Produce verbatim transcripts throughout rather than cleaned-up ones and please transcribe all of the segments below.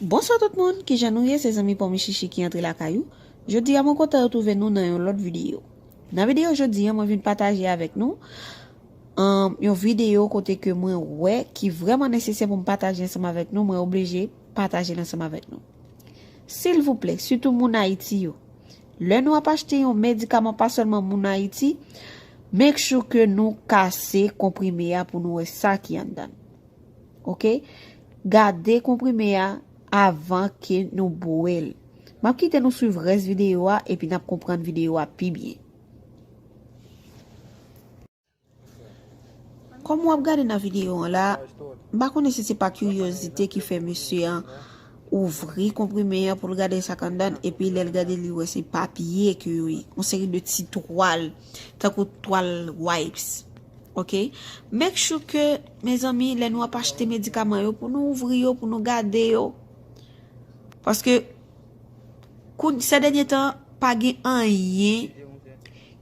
Bonswa tout moun, kijan nou ye? Se zanmi pa w Michichi ki antre lakay ou. Jodi a mwen kontan retwouve nou nan yon lòt videyo. Nan videyo jodi a mwen vin pataje avèk nou um, yon videyo kote ke mwen wè ki vrèman nesesè pou m pataje ansanm avèk nou, mwen oblije pataje l ansanm avèk nou. Silvouplè, sitou moun Ayiti yo, lè nou ap achte yon medikaman pa sèlman moun Ayiti, make sure ke nou kase konprime a pou nou wè sa ki anndan. Ok? Gade konprime a avan ke nou bwè l. M ap kite nou swiv rès videyo a epi n ap konprann videyo a pi byen. Kòm w ap gade nan videyo an la, m pa konnen si se pa kiryozite ki fè mesye an ouvri konprime an pou l gade sa k anndan, epi lè l gade li wè se papye ke yo ye, yon seri de ti twal, tankou twal wipes. Ok? Make sure ke, mezanmi, lè nou ap achte medikaman yo, pou nou ouvri yo, pou nou gade yo. Paske, koun, sè dènye tan, pa gen anyen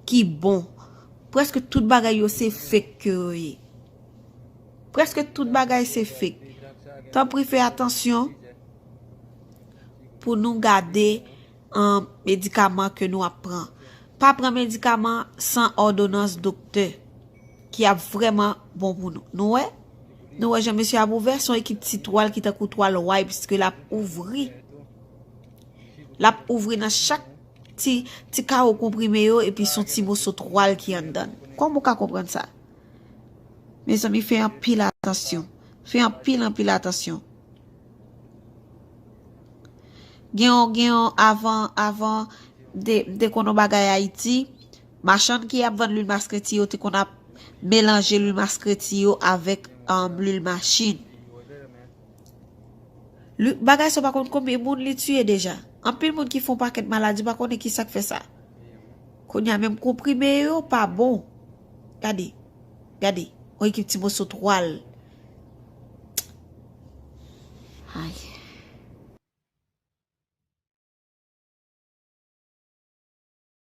ki bon. Prèske tout bagay yo se fake ke yo ye. Prèske tout bagay se fake. Tanpri fè atansyon pou nou gade um, medikaman ke nou ap pran. Pa pran medikaman san òdonans doktè ki ap vrèman bon pou nou. Nou wè? Nou wè jan mesye ap ouvè, se yon ekip ti twal ki tankou twal wipes ke l ap ouvri. L ap ouvri nan chak ti, ti kawo konprime yo epi se yon ti moso twal ki anndan. Kòman w ka konprann sa? Mezanmi, fè anpil atansyon. Fè anpil, anpil atansyon. Gen yon, gen yon avan, avan de, de konn yon bagay Ayiti, machann ki ap vann lwil maskreti yo te konn ap melanje lwil maskreti yo avèk um, lwil machin. Lwi, bagay sa w pa konn konbyen moun li tiye deja. Anpil moun ki fè yon pakèt maladi pa konnen ki sa k fè sa. Kounye a menm konprime yo pa bon. Gade, gade, yon ekip ti moso twal. Ay.